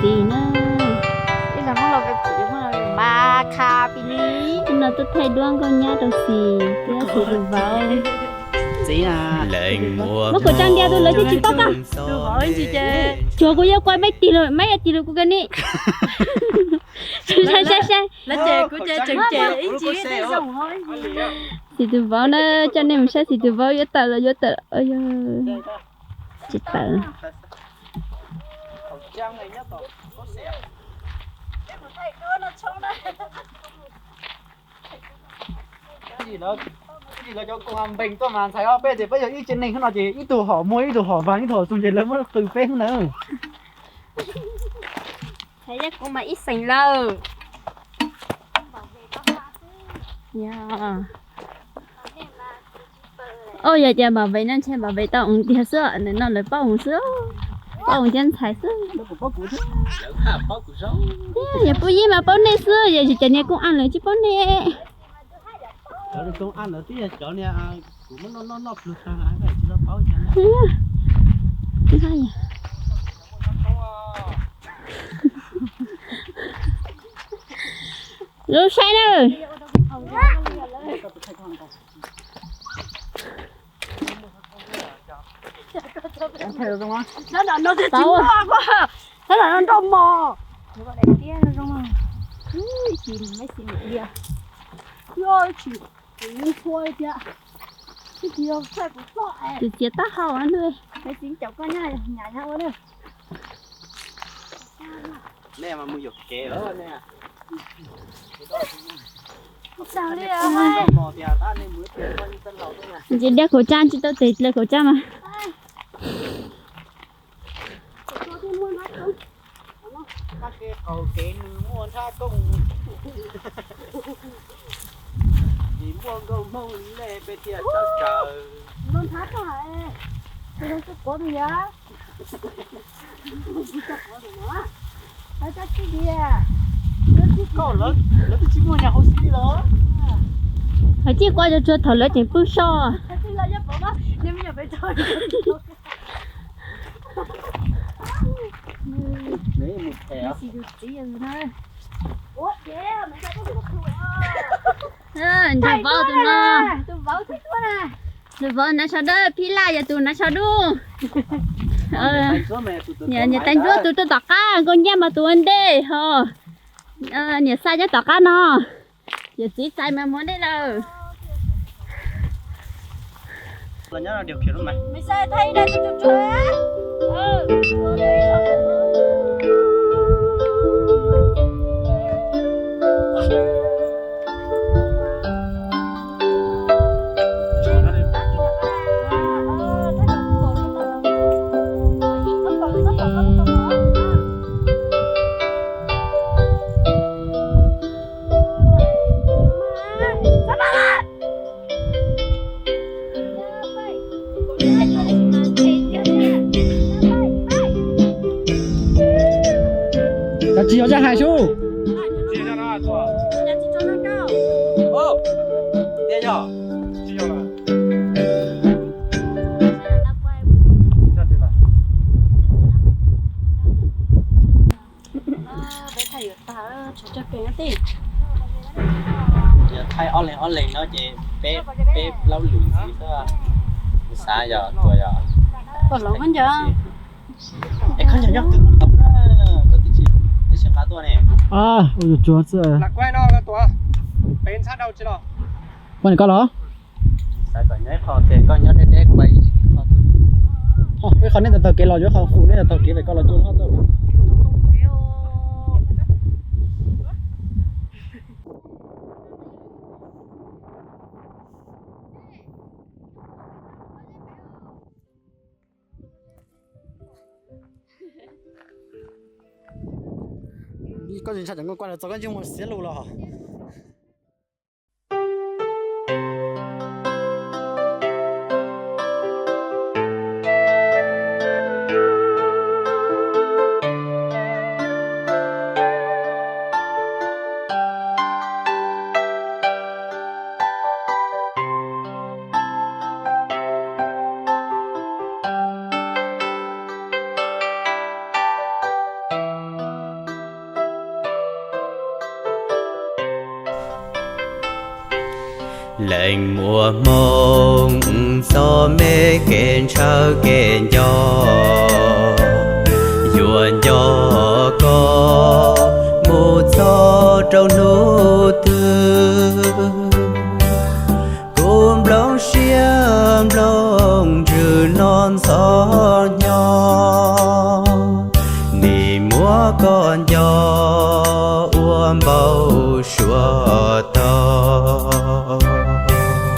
Xis na. Ib zaug Hmoob los peb pum Hmoob los mas kha pis li. Hnub no tuaj thaij duab nkauj nyab rau Xis thiab Xis tus vauv. Muab khẩu trang ntia tus lawv thiaj tsis paub koj. Tsuas kuv yuav qua maj tig lawm, maj tig lawm kuv kawg ni. Sai sai sai. Xis tus vauv na, coj nej mus saib Xis tus vauv yuav tawm los yuav tawm. Tsis tawm. Lawv cov koom hav npees tuaj mas ntxhais ob peb tias peb yog ib tsev neeg no ces ib tug hom muag, ib tug hom vas, ib tug hom txoog ces lawv muab qw peb na. Ntxhais yog kuv mas ib xeem lawm. Yog. Au, yog cas bảo vệ no ntshe bảo vệ tau mus tiag xwb, nim no lawv paub mus xwb, paub mus thiab ntxhais xwb. Yog pub yib mas paub nej xwb, yog tsis cov niag công an lawv tsis paub nej. Lub saib na. Thaum no nroj mos. Tus txiav taub hau no. Ntsia diav khẩu trang tsis tau tes tes khẩu trang mas. Tab kev qaum kev nws muaj nrhab kooj, vim muaj nkauj Hmoob le peb thiaj tawv tawv. Koj lawv twb tsis muaj nyuag hauv xib los. Hais tsis qua tsuag thaum lawv tseem pw so. Nws vauv tus no, tus vauv hnav tsho dawb, phij laj yog tus hnav tsho dub. Niam tais ntsuab tus tuaj tom qab, nkauj ncaj mas tus ua ntej ho. Niam xaj nyob tom qab no. Yawm txiv txais mas mus dej lawm. Cas tsis yog zaj hais sub. Yog thaij ob leeg ob leeg no ces peb, peb plaub lwm xwb, xav yog tua yog. Pom los koj nco. Es koj nco nyob twg tau na, koj twb tsis, twb tsis nqa tuaj ne. Ua tsuag xwb. Poj niam koj los? Xav kom nyob ib qho tias koj nyob deb deb kuv ib qho. Ib qho nej taug taug kev los yuav qhov fum nej taug taug kev pem koj los tsuag hov tau. Koj tsis ntshai cov nkauj kuaj lawv txog koj ntsej muag xiab lus los? Leej muaj hmoo txog me kev ntshaw kev nco, yuav nco koj mus txog rau hnub twg. Kuv nplooj siab nplooj ntsws no ntxhov